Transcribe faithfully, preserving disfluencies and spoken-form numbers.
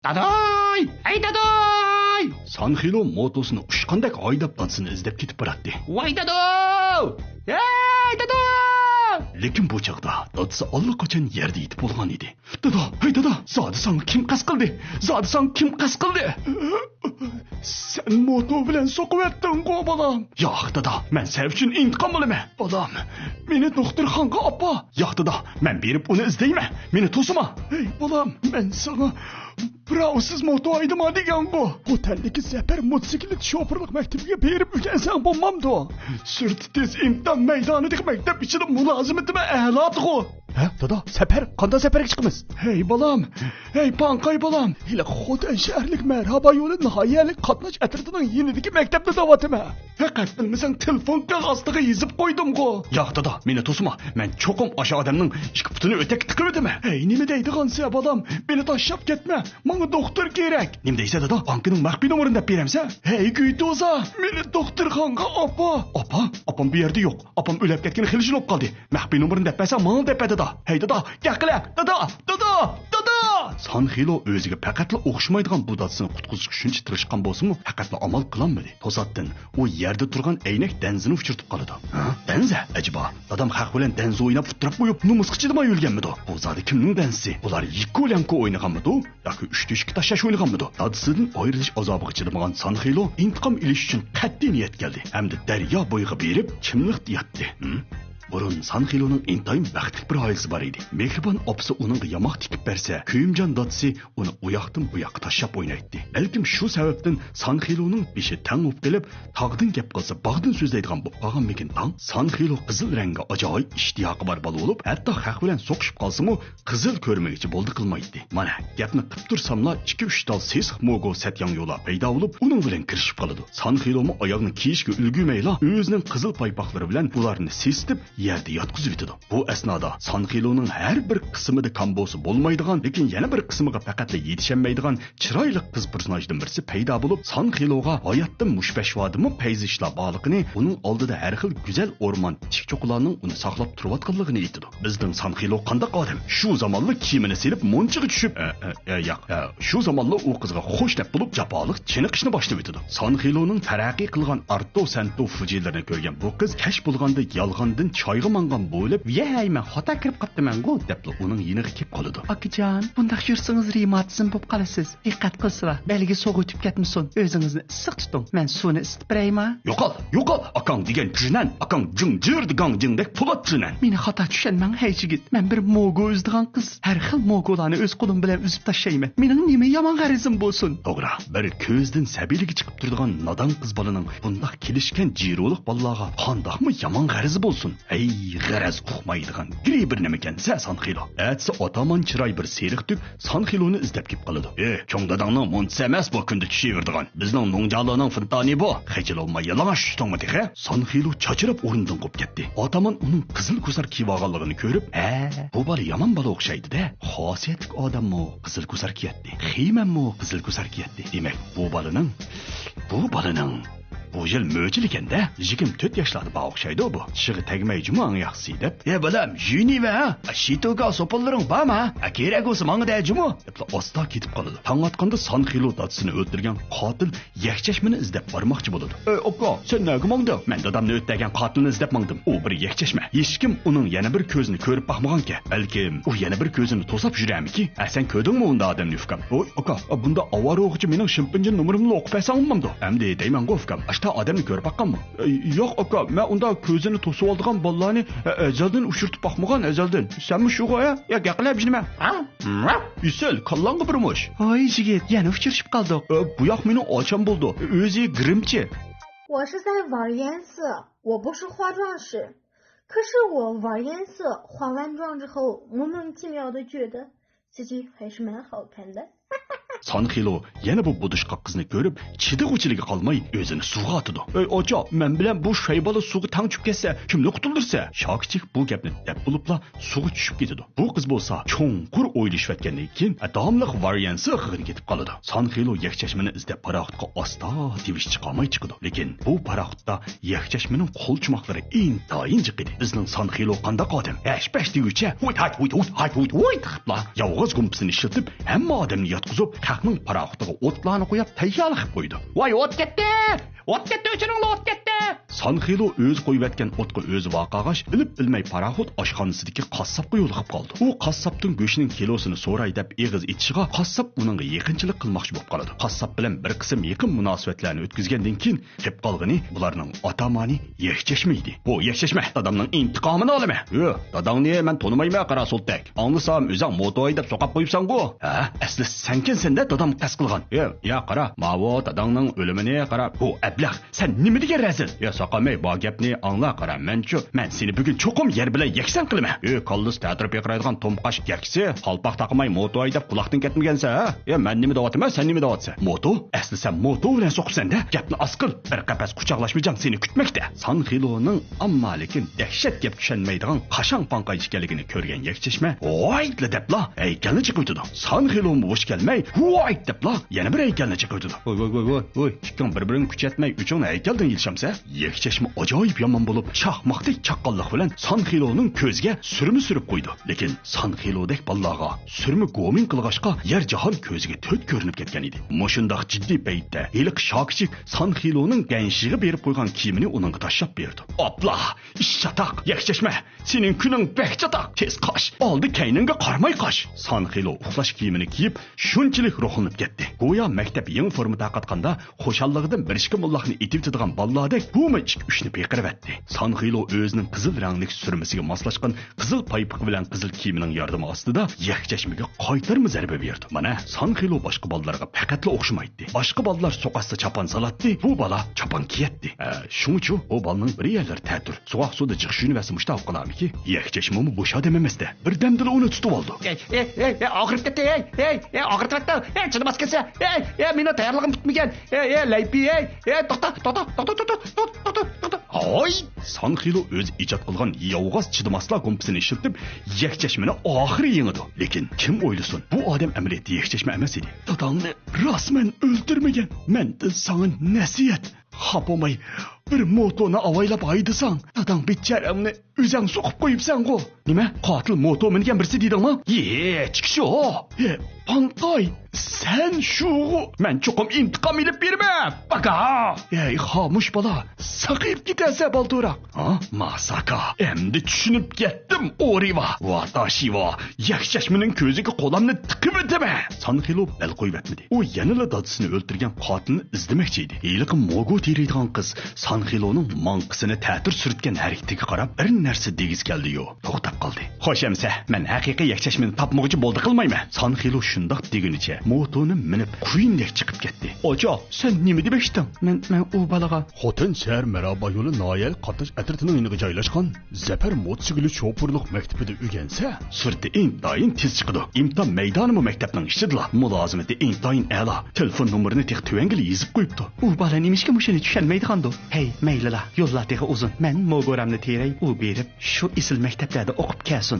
داداي! ھەي، داداي! سانخىلو موتوسىنى ئۇچقاندەك ھايداپ دادىسىنى ئىزدەپ كېتىپ باراتتى. ۋاي داداي! ھەي، داداي! لېكىن بۇ چاغدا دادىسى ئاللىقاچان يەردە يېتىپ بولغان ئىدى. دادا، ھەي دادا، زادى ساڭا كىم قەست قىلدى؟ زادى ساڭا كىم قەست قىلدى؟ سەن موتو بىلەن سوقۇۋەتتىڭغۇ، بالام. ياق، دادا، مەن سەن ئۈچۈن ئىنتىقام ئالىمەن. بالام، مېنى دوختۇرخانىغا ئاپا. ياق، دادا، مەن بېرىپ ئۇنى ئىزدەيمەن. مېنى توسىما. ھەي، بالام، مەن ساڭا بىراۋسىز موتو ھەيدىما دېگەنغۇ. خوتەندىكى زەپەر موتوسىكلىت شوپۇرلۇق مەكتىپىگە بېرىپ ئۆگەنسەڭ بولمامدۇ؟ سۈرىتى تېز ئىمتىھان مەيدانىدىكى مەكتەپ ئىچىدە مۇلازىمىتىمۇ ئەلادىغۇ. ھە، دادا، سەپەر؟ قانداق سەپەرگە چىقىمىز؟ ھەي، بالام! ھەي، پاڭقاي بالام! ھېلىقى خوتەن شەھەرلىك مەرھابا يولى ناھىيەلىك قاتناش ئەترىتىنىڭ يېنىدىكى مەكتەپنى دەۋاتىمەن. ھەققەت بىلمىسەڭ، تېلېفون قەغىزىگە يېزىپ قويدۇمغۇ. ياق، دادا، مېنى توسما. مەن چوقۇم ئاشۇ ئادەمنىڭ ئىككى پۇتىنى ئۆتەككە تىقىۋېتىمەن. ھەي، نېمە دەيدىغانسەن، بالام؟ مېنى تاشلاپ كەتمە. ماڭا دوختۇر كېرەك. نېمە دەيسەن، دادا؟ بانكىنىڭ مەخپىي نومۇرىنى دەپ بېرەمسەن؟ ھەي، گۈيتوزا، مېنى دوختۇرخانىغا ئاپا. ئاپا؟ ئاپام بۇ يەردە يوق. ئاپام ئۆلۈپ كەتكىلى خېلى يىل بولۇپ قالدى. مەخپىي نومۇرنى دەپ بەرسەڭ، ماڭا دەپ بەر، دادا. ھەي، دادا، گەپ قىلە. دادا، دادا، دادا! سانخىلو ئۆزىگە پەقەتلا ئوخشىمايدىغان بۇ دادىسىنى قۇتقۇزۇشقا شۇنچە تىرىشقان بولسىمۇ، پەقەتلا ئامال قىلالمىدى. توساتتىن ئۇ يەردە تۇرغان ئەينەك دەنزىنى ئۇچرىتىپ قالىدۇ. ھە؟ دەنزە؟ ئەجەبا، دادام خەق بىلەن دەنزە ئويناپ ئۇتتۇراپ قويۇپ، نومۇسقا چىدىماي ئۆلگەنمىدۇ؟ بۇ زادى كىمنىڭ دەنزىسى؟ ئۇلار يىككوليانكو ئوينىغانمىدۇ؟ ياكى ئۈچ تۆشۈككە تاشلاش ئوينىغانمىدۇ؟ دادىسىدىن ئايرىلىش ئازابىغا چىدىمىغان سانخىلو ئىنتىقام ئېلىش ئۈچۈن قەتئىي نىيەت كەلدى ھەمدە دەريا بويىغا بېرىپ، چىملىقتا ياتتى. ھىم؟ بۇرۇن سانخىلونىڭ ئىنتايىن بەختلىك بىر ئائىلىسى بار ئىدى. مېھرىبان ئاپىسى ئۇنىڭغا ياماق تىكىپ بەرسە، كۆيۈمجان دادىسى ئۇنى ئۇياقتىن بۇياققا تاشلاپ ئوينايتتى. بەلكىم شۇ سەۋەبتىن سانخىلونىڭ بېشى تەڭ بولۇپ قېلىپ، تاغدىن گەپ قىلسا باغدىن سۆزلەيدىغان بولۇپ قالغانمىكىن تاڭ؟ سانخىلو قىزىل رەڭگە ئاجايىپ ئىشتىياقى بار بالا بولۇپ، ھەتتا خەق بىلەن سوقۇشۇپ قالسىمۇ، قىزىل كۆرمىگۈچى بولدى قىلمايتتى. مانا، گەپنى قىپ تۇرساملا، ئىككى-ئۈچ تال سېسىق موگو سەتياڭيولا پەيدا بولۇپ، ئۇنىڭ بىلەن كىرىشىپ قالىدۇ. سانخىلومۇ ئاياغنى كىيىشكە ئۈلگۈرمەيلا، ئۆزىنىڭ قىزىل پايپاقلىرى بىلەن ئۇلارنى سېسىتىپ، يەردە ياتقۇزۇۋېتىدۇ. بۇ ئەسنادا سانخىلونىڭ ھەر بىر قىسمىدا كامبوسى بولمايدىغان، لېكىن يەنە بىر قىسمىغا پەقەتلا يېتىشەلمەيدىغان چىرايلىق قىز پېرسوناژدىن بىرسى پەيدا بولۇپ، سانخىلوغا ھاياتتا مۇشۇ پەشۋادىمۇ پەيزى ئىشلار بارلىقىنى، ئۇنىڭ ئالدىدا ھەر خىل گۈزەل ئورمان، چىك-چوقىلارنىڭ ئۇنى ساقلاپ تۇرۇۋاتقانلىقىنى ئېيتىدۇ. بىزنىڭ سانخىلو قانداق ئادەم؟ شۇ زامانلا كىيىمىنى سېلىپ مۇنچىغا چۈشۈپ، ئە، ئە، ئە، ياق، ئە، شۇ زامانلا ئۇ قىزغا خوش دەپ بولۇپ، جاپالىق چېنىقىشنى باشلىۋېتىدۇ. سانخىلونىڭ تەرەققىي قىلغان ئارتو سەنتو فۇجىلىرىنى كۆرگەن بۇ قىز كەچ بولغاندا يالغاندىن چايغا ماڭغان بولۇپ، ۋەي، مەن خاتا كىرىپ قاپتىمەنغۇ، دەپلا ئۇنىڭ يېنىغا كېلىپ قالىدۇ. ئاكىجان، بۇنداق يۈرسىڭىز رېماتىزم بولۇپ قالىسىز. دىققەت قىلسىلا، بەلگە سوغۇۋېتىپ كەتمىسۇن. ئۆزىڭىزنى ئىسسىق تۇتۇڭ. مەن سۇنى ئىسسىتىپ بېرەيما؟ يوقال، يوقال! ئاكاڭ دېگەن چۈنەن، ئاكاڭ جىڭجىر دېگاڭ جىڭدەك پولات چۈنەن. مېنى خاتا چۈشەنمەڭ، ھەي يىگىت. مەن بىر موگو ئۈزىدىغان قىز. ھەر خىل موگولارنى ئۆز قولۇم بىلەن ئۈزۈپ تاشلايمەن. مېنىڭ نېمە يامان غەرىزىم بولسۇن؟ توغرا، بىر كۆزدىن سەبىيلىكى چىقىپ تۇرىدىغان نادان قىز بالىنىڭ بۇنداق كېلىشكەن جىرولۇق بالىلارغا قانداقمۇ يامان غەرىزى بولسۇن؟ ھەي، غەرەز ئۇقمايدىغان گىرى بىر نېمىكەنسە سانخىلو. ئەتىسى ئاتامان چىراي بىر سېرىق تۈك سانخىلونى ئىزدەپ كېلىپ قالىدۇ. ئى، چوڭ داداڭنىڭ مونتىسى ئەمەس بۇ كۈندە چۈشۈۋېرىدىغان. بىزنىڭ نۇڭجالونىڭ فىنتانى بۇ. خىجىل بولماي يالىڭاچ چۈشتۈڭمۇ تېخى؟ سانخىلو چاچراپ ئورنىدىن قوپۇپ كەتتى. ئاتامان ئۇنىڭ قىزىل كوسار كىيىۋالغانلىقىنى كۆرۈپ، ھە، بۇ بالا يامان بالا ئوخشايدۇ-دە. خاسىيەتلىك ئادەممۇ قىزىل كوسار كىيەتتى. خېمەنمۇ قىزىل كوسار كىيەتتى. دېمەك، بۇ بالىنىڭ، بۇ بالىنىڭ بۇ يىل مۆچىلىكەندە، يىگىرمە تۆت ياشلاردا بار ئوخشايدۇ بۇ. چىشىغا تەگمەي جۇمۇ ئەڭ ياخشىسى دەپ. يا بالام، جۈنى ۋە شىتوگا سوپۇنلىرىڭ بارما؟ كېرەك بولسا ماڭا دە جۇمۇ، دەپلا ئاستا كېتىپ قالىدۇ. تاڭ ئاتقاندا سانخىلو دادىسىنى ئۆلتۈرگەن قاتىل يەكچەشمىنى ئىزدەپ بارماقچى بولىدۇ. ئەي ئاكا، سەن نەگە ماڭدىڭ؟ مەن دادامنى ئۆلتۈرگەن قاتىلنى ئىزدەپ ماڭدىم. ئۇ بىر يەكچەشمە. ھېچكىم ئۇنىڭ يەنە بىر كۆزىنى كۆرۈپ باقمىغانكەن. بەلكىم ئۇ يەنە بىر كۆزىنى توساپ يۈرەرمىكى؟ ھە، سەن كۆردۈڭمۇ ئۇنداق ئادەمنى ئۇكام؟ ۋوي ئاكا، بۇنداق ئاۋارە ئوغۇچى مېنىڭ شىمپىنجىن نومۇرۇمنى ئوقۇپ بەرسەڭ بولمامدۇ؟ ئەمدى دەيمەنغۇ ئۇكام، ئاشتا ئادەمنى كۆرۈپ باققانمۇ؟ ئە، ياق ئاكا، مەن ئۇنداق كۆزىنى توسۇۋالىدىغان بالىلارنى، ئە، ئەزەلدىن ئۇچرىتىپ باقمىغان ئەزەلدىن. سەنمۇ شۇغۇ، ھە؟ يا گەقلەپ جىنىمە. ئېسىل، كاللاڭغا بىر مۇش. ھوي يىگىت، يەنە ئۇچرىشىپ قالدۇق. ئە، بۇياق مېنىڭ ئاچام بولىدۇ. ئۆزى گىرىمچى. 我是在玩颜色，我不是化妆师。可是我玩颜色，化完妆之后，莫名其妙的觉得自己还是蛮好看的。 سانخىلو يەنە بۇ بۇدۇشقاق قىزنى كۆرۈپ، چىدىغۇچىلىكى قالماي ئۆزىنى سۇغا ئاتىدۇ. ئەي ئاچا، مەن بىلەن بۇ شاي بالا سۇغا تەڭ چۈشۈپ كەتسە، كىمنى قۇتۇلدۇرسا؟ شاكىچىك بۇ گەپنى دەپ بولۇپلا سۇغا چۈشۈپ كېتىدۇ. بۇ قىز بولسا چوڭقۇر ئويلىشىۋەتكەندىن كېيىن، داۋاملىق ۋاريەنسى ئېغىغىنى كېتىپ قالىدۇ. سانخىلو يەكچەشمىنى ئىزدەپ پاراخوتقا ئاستا تىۋىش چىقارماي چىقىدۇ. لېكىن بۇ پاراخوتتا يەكچەشمىنىڭ قولچۇماقلىرى ئىنتايىن جىق ئىدى. بىزنىڭ سانخىلو قانداق ئادەم؟ ھەش-پەش دېگۈچە، ھۇيت-ھايت، ھۇيت-ھايت، ھۇيت-ھۇيت دەپلا يالغۇز گۇمپىسىنى ئىشلىتىپ، ھەممە ئادەمنى ياتقۇزۇپ، ئەبلەخنىڭ پاراخوتىغا ئوتلارنى قويۇپ تەييارلىق قىلىپ قويىدۇ. ۋاي، ئوت كەتتى! ئوت كەتتى، ئۆچۈرۈڭلار، ئوت كەتتى! سانخىلو ئۆزى قويۇۋەتكەن ئوتقا ئۆزى ۋارقىرىغاچ، بىلىپ بىلمەي پاراخوت ئاشخانىسىدىكى قاسساپقا يولۇقۇپ قالىدۇ. ئۇ قاسساپتىن گۆشنىڭ كىلوسىنى سوراي دەپ ئېغىز ئېچىشىغا، قاسساپ ئۇنىڭغا يېقىنچىلىق قىلماقچى بولۇپ قالىدۇ. قاسساپ بىلەن بىر قىسىم يېقىن مۇناسىۋەتلەرنى ئۆتكۈزگەندىن كېيىن، قېلىپ قالغىنى بۇلارنىڭ ئاتامانى يەكچەشمە ئىدى. ھو، يەكچەشمە، دادامنىڭ ئىنتىقامىنى ئالىمەن. ھۆ، داداڭنى مەن تونۇمايمەن، قارا سولتەك. ئاڭلىسام، ئۆزۈڭ موتوي دەپ سوقاپ قويۇپسەنغۇ. ھە، ئەسلى سەنكەنسەن-دە دادامغا قەست قىلغان. ھۆ، يا قارا، ماۋۇ داداڭنىڭ ئۆلۈمىنى قارا. ھو، ئەبلەخ، سەن نېمە دېگەن رەزىل؟ يا ساقامەي، بار گەپنى ئاڭلا، قارا، مەنچۇ، مەن سېنى بۈگۈن چوقۇم يەر بىلەن يەكسان قىلىمەن. ھۆ، كاللىسى تەتۈر پىرقىرايدىغان تومقاش يەكسى، قالپاق تاقىماي موتوي دەپ قۇلاقتىن كەتمىگەنسەن، ھە؟ يا مەن نېمە دەۋاتىمەن، سەن نېمە دەۋاتىسەن؟ موتو؟ ئەسلى سەن موتو بىلەن سوقۇپسەن-دە، گەپنى ئاز قىل. بىر قەپەس قۇچاقلاشما جەڭ سېنى كۈتمەكتە. سانخىلونىڭ ئامما لېكىن دەھشەت گەپ چۈشەنمەيدىغان قاشاڭ پاڭقايچى ئىكەنلىكىنى كۆرگەن يەكچەشمە ۋايتلا دەپلا ھەيكەلنى چېقىۋېتىدۇ. سانخىلومۇ بوش كەلمەي ۋايت دەپلا يەنە بىر ھەيكەلنى چېقىۋېتىدۇ. ۋوي، ۋوي، ۋوي، ۋوي، ۋوي، ئىككىڭ بىر-بىرىڭنى كۈچەتمەي ئۆچۈڭنى ھەيكەلدىن ئېلىشامسە؟ يەكچەشمە ئاجايىپ يامان بولۇپ، چاقماقتەك چاققانلىق بىلەن سانخىلونىڭ كۆزىگە سۈرمە سۈرۈپ قويىدۇ. لېكىن سانخىلودەك بالىلارغا سۈرمە گومىڭ قىلغاچقا، يەر جاھان كۆزىگە تۆت كۆرۈنۈپ كەتكەن ئىدى. مۇشۇنداق جىددىي پەيتتە ھېلىقى شاكىچى سانخىلونىڭ گەنشىغا بېرىپ قويغان كىيىمىنى ئۇنىڭغا تاشلاپ بېرىدۇ. ئاپلا! ئىش چاتاق! يەكچەشمە! سېنىڭ كۈنۈڭ بەك چاتاق! تېز قاچ! ئالدى كەينىڭگە قارىماي قاچ! سانخىلو ئۇخلاش كىيىمىنى كىيىپ، شۇنچىلىك روھلىنىپ كەتتى. گويا مەكتەپ يېڭى فورما تارقاتقاندا، خۇشاللىقىدىن بىر ئىككى موللاقنى ئېتىۋېتىدىغان بالىلاردەك بۇمۇ ئىككى ئۈچنى پىقىرىۋەتتى. سانخىلو ئۆزىنىڭ قىزىل رەڭلىك سۈرمىسىگە ماسلاشقان قىزىل پايپىقى بىلەن قىزىل كىيىمىنىڭ ياردىمى ئاستىدا يەكچەشمىگە قايتارما زەربە بېرىدۇ. مانا، سانخىلو باشقا بالىلارغا پەقەتلا ئوخشىمايتتى. باشقا بالىلار سوقاتسا چاپان سالاتتى، بۇ بالا چاپان كىيەتتى. ھە، شۇڭىچۇ، ئۇ بالىنىڭ بىر يەرلىرى تەتۈر. سوغۇق سۇدا جىق يۇيۇنۇۋەرسە مۇشۇنداق قالارمىكى؟ يەكچەشمىمۇ بوش ئادەم ئەمەستە. بىردەمدىلا ئۇنى تۇتۇۋالدۇ. ئەي، ئەي، ئەي، ئەي، ئاغرىپ كەتتى، ئەي، ئەي، ئەي، ئاغرىتىۋەتتى، ئەي، چىدىماس كەلسە، ئەي، ئەي، مېنىڭ تەييارلىقىم پۈتمىگەن، ئەي، ئەي، لەيپى، ئەي، ئەي، توختا، توختا، توختا، توختا، توختا، توختا، توختا. ھاي! سانخىلو ئۆزى ئىجاد قىلغان ياۋغاز چىدىماسلار گۇمپىسىنى ئىشلىتىپ، يەكچەشمىنى ئاخىرى يېڭىدۇ. لېكىن كىم ئويلىسۇن، بۇ ئادەم ئەمەلىيەتتە يەكچەشمە ئەمەس ئىدى. داداڭنى راست مەن ئۆلتۈرمىگەن. مەندىن ساڭا نەسىھەت. خاپا بولماي، بىر موتونى ئاۋايلاپ ھايدىساڭ، داداڭ بىچارەڭنى ئۆزەڭ سوقۇپ قويۇپسەنغۇ. نېمە؟ قاتىل موتو مىنگەن بىرسى دېدىڭمۇ؟ يېچىكىشۇ! ھە، پاڭقاي، سەن شۇغۇ! مەن چوقۇم ئىنتىقام ئېلىپ بېرىمەن! باكا! ھەي، خامۇش بالا، ساقىيىپ كېتەسەن بالدۇراق! ھا؟ ماساكا! ئەمدى چۈشىنىپ كەتتىم، ئورىۋا! ۋاتاشىۋا! يەكچەشمىنىڭ كۆزىگە قولامنى تىقىۋېتىمەن! سانخىلو بەل قويۇۋەتمىدى. ئۇ يەنىلا دادىسىنى ئۆلتۈرگەن قاتىلنى ئىزدىمەكچى ئىدى. ھېلىقى موگو تېرىيدىغان قىز سانخىلونىڭ ماڭقىسىنى تەتۈر سۈرتكەن ھەرىكىتىگە قاراپ بىر نەرسە دېگۈسى كەلدى-يۇ، توختاپ قالدى. خوش ئەمسە، مەن ھەقىقىي يەكچەشمىنى تاپمىغۇچە بولدى قىلمايمەن. سانخىلو شۇنداق دېگىنىچە موتونى مىنىپ قۇيۇندەك چىقىپ كەتتى. ئاچا، سەن نېمە دېمەكچىتىڭ؟ مەن، مەن ئۇ بالىغا. خوتەن شەھەر مەرابا يولى ناھىيەلىك قاتناش ئەترىتىنىڭ يېنىغا جايلاشقان زەپەر موتوسىكلىت شوپۇرلۇق مەكتىپىدە ئۆگەنسە، سۈرىتى ئىنتايىن تېز چىقىدۇ. ئىمتىھان مەيدانىمۇ مەكتەپنىڭ ئىچىدىلا. مۇلازىمىتى ئىنتايىن ئەلا. تېلېفون نومۇرىنى تېخى تۆۋەنگىلا يېزىپ قويۇپتۇ. ئۇ بالا نېمىشقا مۇشۇنى چۈشەنمەيدىغاندۇ؟ ھەي، مەيلىلا، يوللار تېخى ئۇزۇن. مەن موگورامنى تېرەي، ئۇ بېرىپ شۇ ئېسىل مەكتەپلەردە ئوقۇپ كەلسۇن.